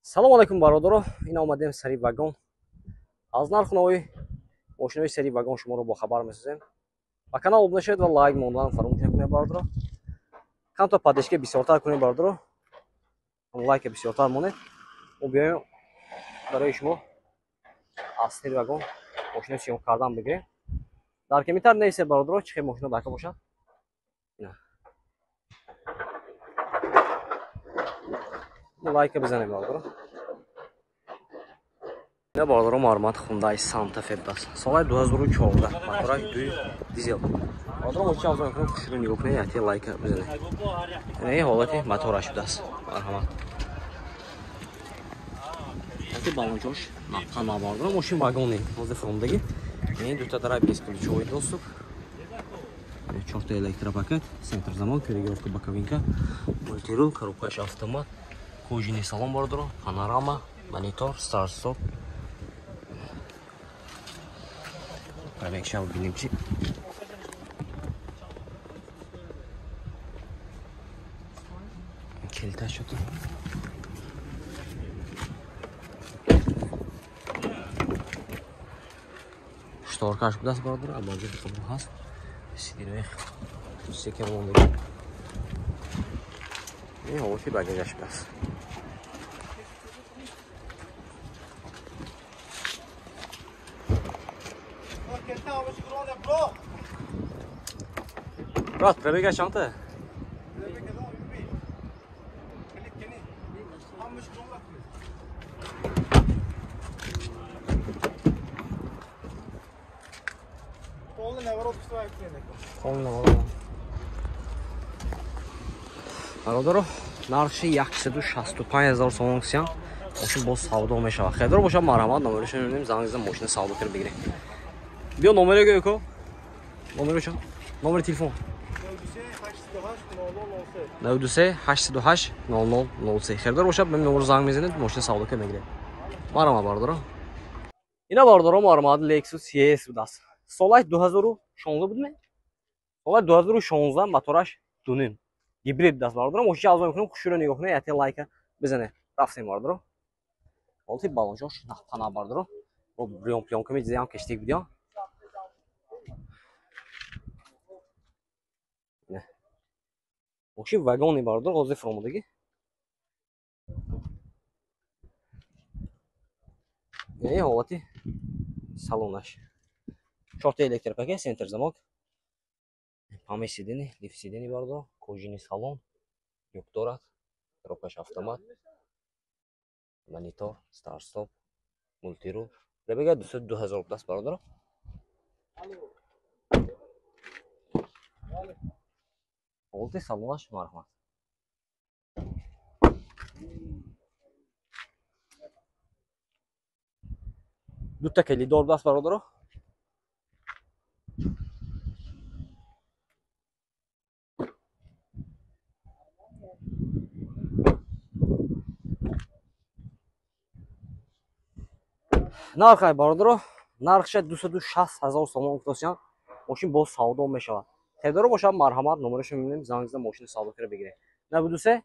Салом алейкум бародаро, ин омадем сари вагон. Аз нарху-навои мошинои сари вагон шуморо бохабар месозем. Ба канал обуна шавед ва лайк мондан фаромӯш накунед бародаро. Камто поддержка бисёртар кунед бародаро. Лайка бисёртар монед. Мо биёем барои шумо аз сари вагон мошинои съём кардан бигирем. Дар комментар нависед бародаро, чӣ хел мошино дака бошад. Лайка бизанем бародаро. Ина бародаро мармат Hyundai Santa Fe будааст. Соли 2014, мотораш 2 дизел. Бародаро мошин авзо мекунем, хушрӯ нигоҳ кунед, яте лайка бизанед. Ина ин ҳолати мотораш будааст. Марҳамат. Ҳолати балончош наққа бародаро, мошин вагони ҳозир фуромадагӣ. Ин дута дара бесключевой доступ. Чорта электропакет, центр замок, регулировка боковинка, мультирул, коробкаш автомат, кожаный салон бародаро, панорама, монитор, старт стоп. Пробегша бибинем чи. Келта шуд. Шторкаш будааст бародаро, абаҷи қабул ҳаст. Сидинои секе мондагӣ. Ин ҳолати багажаш будааст. Брат, пробега чанта? Бародаро, нархи 165 000 сомон кисян, мошин боз савдо мешавад. Хелдор бошад, марҳамат, номерашро мебинем, занг зада мошина савдо кар бигирем. Биё номеро гӯ ко. Номеро чанд? Номери телефон. 93 808 0003. Хелдор бошад, ба номер занг мезанед, мошина савдо кар мегирем. Марҳамат бародаро. Ина бародаро, марҳамат Lexus ES будааст. Солаш 2016 будме? Соли 2016, мотораш 2.5. Гибрид будааст бародаро. Мошин авзо мекунем, хушрӯ нигоҳ кунед, яте лайка бизанед. Рафтем бародаро. Ҳолати балончош нақпана бародаро. Бо брём плёнка мезиям кештик будям. Мошин вагони бародаро, ҳозир фуромадагӣ. Ин ҳолати салонаш. Чорта электропакет, центр замок. Память сидений, лифт сидений бародаро, кожаный салон, люк дорад, коробкаш автомат, монитор, старт стоп, мультирул. Пробега 202 000 будааст бародаро. Ҳолати салонаш марҳамат. Дута калидор будааст бародаро. Нархай бародаро, нархша 260 000 сомон гуфтасян, мошин боз савдо мешавад. Хелдоро бошад, марҳамат, номерашро мебинем, занг зада мошина савдо кара бигиред. 93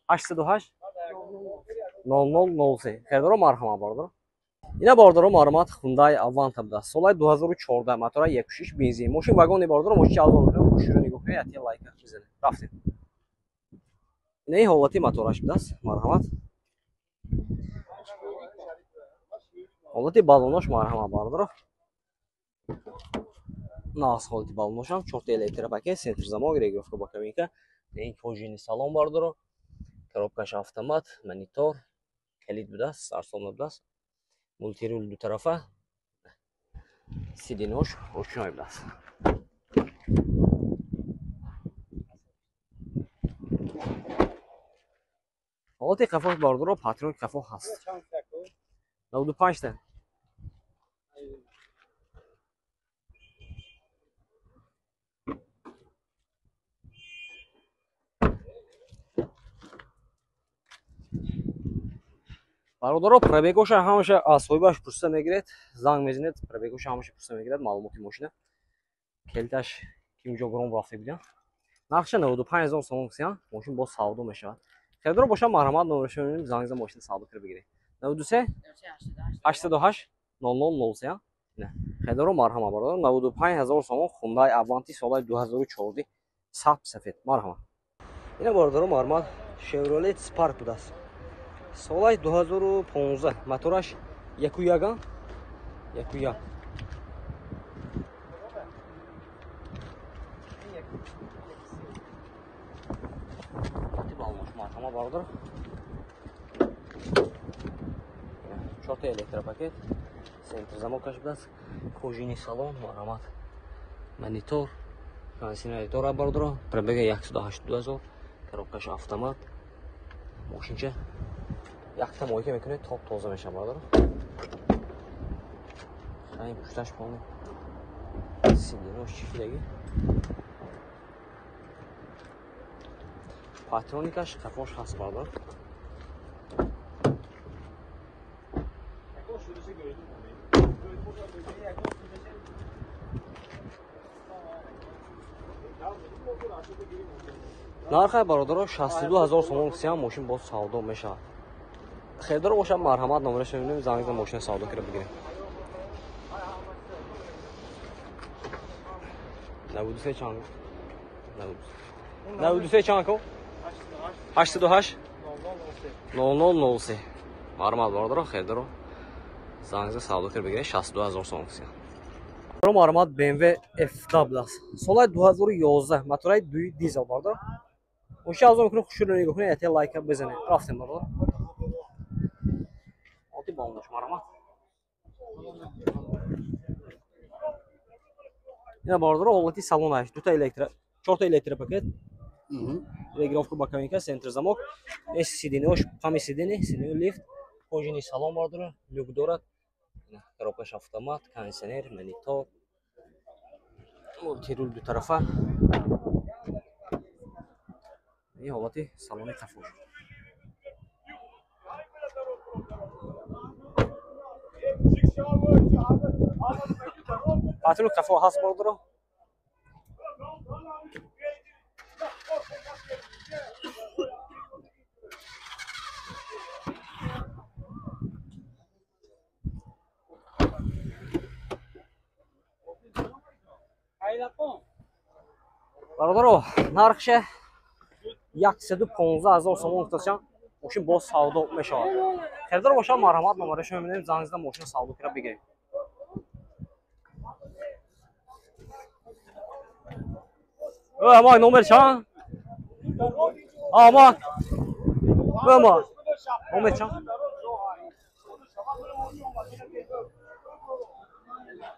808 0003. Хелдоро марҳамат бародаро. Ина бародаро, марҳамат Hyundai Avanta будааст. Соли 2014, мотора 1.6 бензин. Мошин вагони бародаро, мошин авзо мекунем, хушрӯ нигоҳ кунед, яте лайка бизанед. Рафтем. Ина ин ҳолати мотораш будааст, марҳамат. Ҳолати балонош марҳамат бародаро. Нағз ҳолати балоношам, чорта электропакет, центр замок, регулировка боковинка, ин кожаный салон бародаро, коробкаш автомат, монитор, калид будааст, старт-стоп будааст, мультирул ду тарафа, сидинош ручной будааст. Ҳолати қафош бародаро, патрон қафо ҳаст. 95 та. Бародаро, пробегоша ҳамаша аз соҳибаш пурса мегиред, занг мезанед, пробегоша ҳамаша пурса мегиред, маълумоти мошина. Келташ ки унҷо гром рафта будям. Нархша 95 000 сомон кисян, мошин боз савдо мешавад. Харидор боша марҳамат, номерашо мебинем, занг зада мошина савдо кира бигиред. 93 808 0003. Не. Харидоро марҳамат бародар, 95000 сомон Hyundai Avanti соли 2014 сабз сафед. Марҳамат. Ина бародаро марҳамат, Chevrolet Spark будааст. Соли 2015, мотораш 1.1, 1.1. Марҳамат бародар. Чорта электропакет, центр замокаш будааст, кожини салон, марҳамат. Монитор, кондиционер дора бародаро, пробега 182 000, коробкаш автомат. Мошинча якта мойка мекунед, топ тоза мешавад бародаро. Ин пушташ полный. Сиденош чӣ шидаги? Патроникаш қафош ҳаст бародар. Нархи бародаро 62000 сомон сиям мошин боз савдо мешавад. Харидор бошад марҳамат, номерашро мебинем, занг зада мошина савдо кира бигирем. 93 чанд? 93 чанд ко? 808 0003. Марҳамат бародаро, харидоро занг зада савдо кира бигирем 62000 сомон сиям. Марҳамат, BMW FW аст. Соли 2011, мотораи 2 дизел бародаро. Мошин аз он мекунем, хушро нигоҳ кунед, яте лайка бизанед. Рафтем бародар. Оти балош марҳамат. Ина бародаро ҳолати салонаш, дута электро, чорта электропакет. Регулировка боковинка, центр замок, эс сиденьош, пами сиденье, сиденье лифт, кожаный салон бародаро, люк дорад. Коробкаш автомат, кондиционер, монитор, мультирул ду тарафа. Ин ҳолати салони қафош. Патрул қафо ҳаст бародаро. Бародаро, нархше 115 000 сомон гуфтасян, мошин боз савдо мешавад. Харидор бошад марҳамат, номерашро мебинем, занг зада мошина савдо кира бигирем. Амак, номер чанд? Амак. Амак. Номер чанд?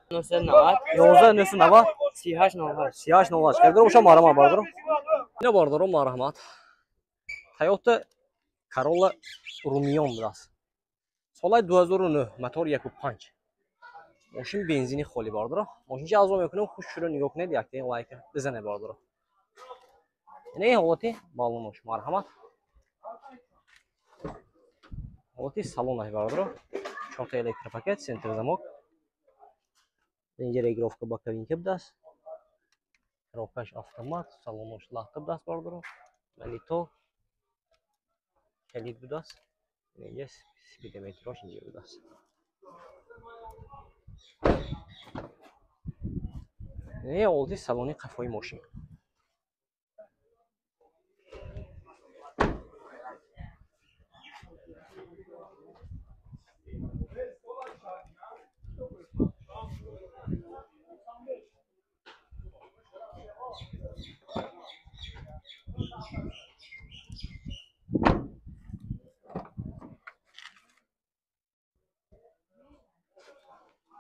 990 11 990 38 08. 38 08. Харидор бошад марҳамат бародаро. Ина бародаро марҳамат. Toyota Corolla Rumion будааст. Соли 2009, мотор 1.5. Мошин бензини холи бародаро. Мошинча аз он мекунем, хушро нигоҳ кунед, яктаин лайк бизанед бародаро. Ина ин ҳолати балонош марҳамат. Ҳолати салонаш бародаро. Чорта электропакет, центр замок. Инҷа регулировка боковинка будааст. Коробкаш автомат, салонош лахта будааст бародаро. Монитор калид будааст. Инҷа спидометрош инҷа будааст. Ин ҳолати салони қафои мошин.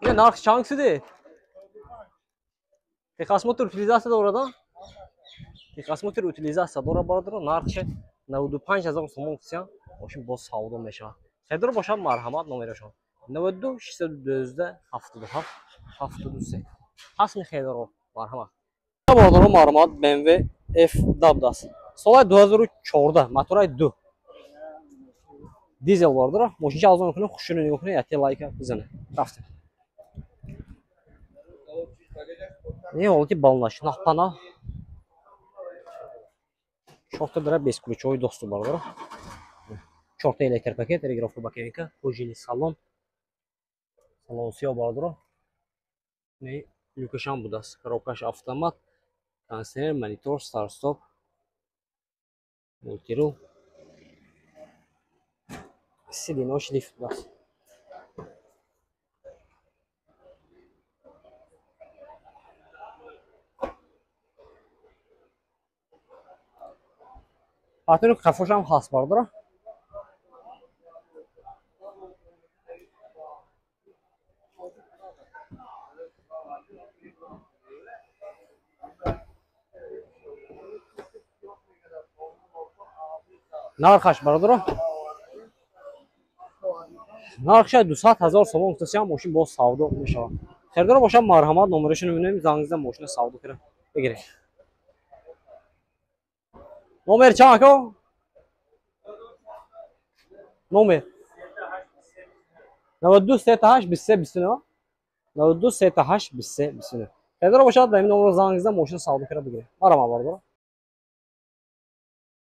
Ина нарх чанд шуде? Техосмотр утилизация дорад? Техосмотр утилизация дорад бародаро, нархше 95000 сомон гуфтиян, мошин боз савдо мешавад. Харидор бошад марҳамат, номерашон 92 612 77 73. Ҳаст харидоро марҳамат. Бародаро марҳамат, BMW FW аст. Соли 2014, мотораи 2. Дизел бародаро, мошинча аз он мекунем, хушро нигоҳ кунед, яте лайка бизанед. Рафтем. Ин ҳолати балонаш нахпана. Чорта дара бесключевой доступ бародаро. Чорта электропакет, регулировка боковика, кожаный салон. Салон сиёҳ, бародаро. Не, люкашам будааст. Коробкаш автомат, кондиционер, монитор, старт-стоп, мультирул. Сиденош лифт будааст. Патрони қафошам ҳаст, бародаро. Нархаш, бародаро, нархша 200 ҳазор сомон гуфтасиам, мошин боз савдо мешавад. Харидор бошам, марҳамат, номерашро мебинем, занг зада мошина савдо кара бигиред. Номер чанд, ако? Номер 92 38 23 29, 92 38 23 29. Харидор бошад, ба ин номер занг зада мошина савдо кара бигиред. Марҳамат, бародаро.